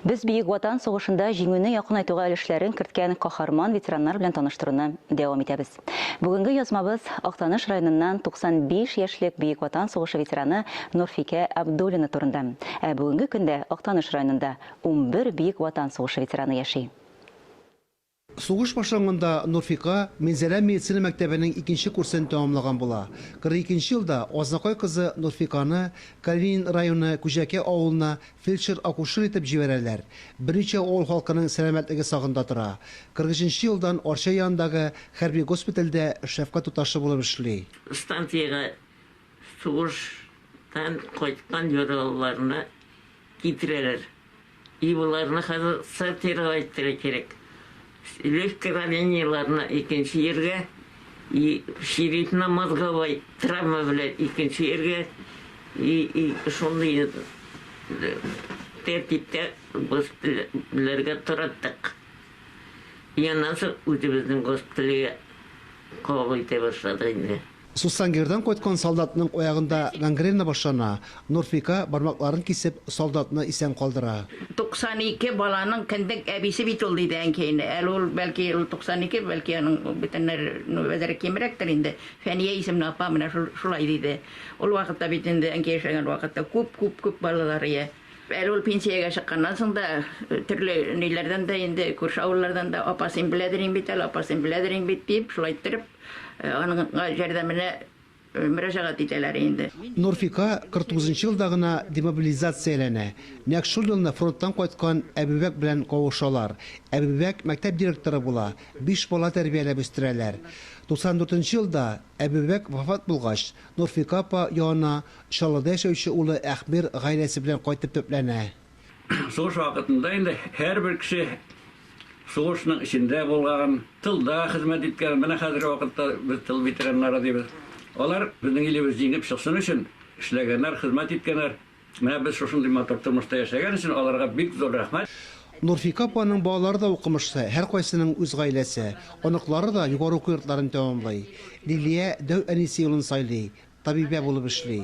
Без Бөек Ватан сугышында җиңүне якынайтуга өлешләрен керткән каһарман ветераннар белән таныштыруны дәвам итәбез. Бүгенге язмабыз Актаныш районыннан 95 яшьлек Бөек Ватан сугышы ветераны Нурфикә Абдуллина турында. Ә бүгенге көндә Актаныш районында 11 Бөек Ватан сугышы ветераны яши. Сугыш башланганда Нурфика Минзәлә медицина мәктәбенең икенче курсын тәмамлаган була. 42 нче елда Азнакай кызы Нурфиканы Калинин районы Күҗәкә авылына фельдшер-акушер итеп җибәрәләр. Берничә авыл халкының сәламәтлеге сагында тора. 43 нче елдан Арча янындагы хәрби госпитальдә шәфкать туташы булып эшли. Станциягә сугыштан кайткан яралыларны китерәләр. И боларны хәзер сортировать итәргә кирәк. Легкий ранениеларны икенче җиргә, и черепно-мозговой травма белән икенче җиргә, и, и шундый тәртиптә госпитальләргә тараттык. И аннан соң үзебезнең госпитальгә кабул итә башладык инде. Суслонгердан кайткан солдатның аягында гангрена башлана, Нурфика, бармакларын кисеп, солдатны исән калдыра. 92 баланың кендек әбисе бит ул, диде әнкәй. Әле ул, бәлки, ул 92, бәлки, аның бүтәннәр, ну, әзрәк кимрәктер инде. Фәния исемле апа менә шул, шулай диде. Ул вакытта бит инде, әнкәй яшәгән вакытта, күп, күп, күп балалар ия. Әле ул пенсиягә чыкканнан соң да, төрле ниләрдән дә инде, күрше авыллардан да, апа, син беләдерең бит әле, апа, син беләдерең бит, дип, шулай иттереп, Аның ярдәменә мөрәҗәгать итәләр инде. Нурфика 49 нчы елда гына демобилизацияләнә. Нәкъ шул елны фронттан кайткан Әбүбәк белән кавышалар. Әбүбәк мәктәп директоры була, биш бала тәрбияләп үстерәләр. 94 нчы елда Әбүбәк вафат булгач, Нурфика апа янына Чаллыда яшәүче улы Әхмир гаиләсе белән кайтып төпләнә. Сугыш вакытында инде һәрбер кеше Сугышның эчендә булган, тылда хезмәт иткән, менә хәзерге вакытта без тыл ветераннары дибез. Алар безнең илебез җиңеп чыксын өчен эшләгәннәр, хезмәт иткәннәр. Менә без шушындый матур тормышта яшәгән өчен аларга бик зур рәхмәт. Нурфика апаның балалары да укымышлы, һәркайсының үз гаиләсе. Оныклары да югары уку йортларын тәмамлый. Лилия дәү әнисе юлын сайлый, Табибә булып эшли.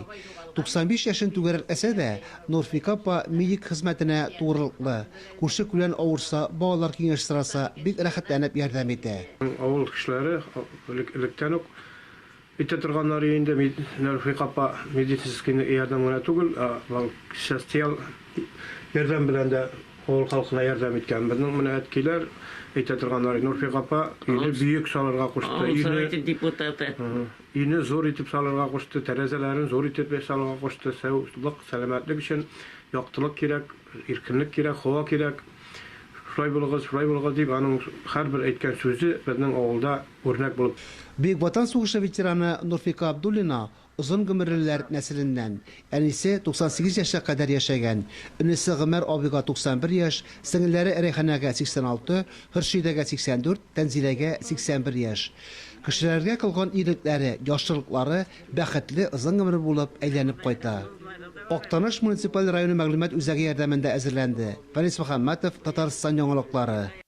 95 яшен түгәрәкләсә дә, Нурфика апа медик хезмәтенә тугрылыклы. Күрше-күлән авырса, балалар киңәш сораса, бик рәхәтләнеп ярдәм итә. Авыл кешеләре элек-электән үк итә торганнар инде, Нурфика апа медицинский ярдәм генә түгел, ә социаль ярдәм белән дә авыл халкына ярдәм иткән. Безнең менә әткиләр әйтә торганнар, Нурфика апа өйне бөек салырга кушты. Авыл советы депутаты. Өйне зур итеп салырга кушты, тәрәзәләрен зур итеп салырга кушты. Саулык, сәламәтлек өчен яктылык кирәк, иркенлек кирәк, һава кирәк. Шулай булыгыз, шулай булыгыз, дип, аның һәрбер әйткән сүзе безнең авылда үрнәк булып. Бөек Ватан сугышы ветераны Нурфика Абдуллина озын гомерлеләр нәселеннән. Әнисе 98 яшькә кадәр яшәгән. Энесе Гомәр абыйга 91 яшь, сеңелләре Рәйханәгә 86, Хөршидәгә 84, Тәнзиләгә 81 яшь. Кешеләргә кылган игелекләре, яхшылыклары бәхетле озын гомер булып әйләнеп кайта. Актаныш муниципаль районы мәгълүмат үзәге ярдәмендә әзерләнде. Фәнис Мөхәммәтов, Татарстан яңалыклары.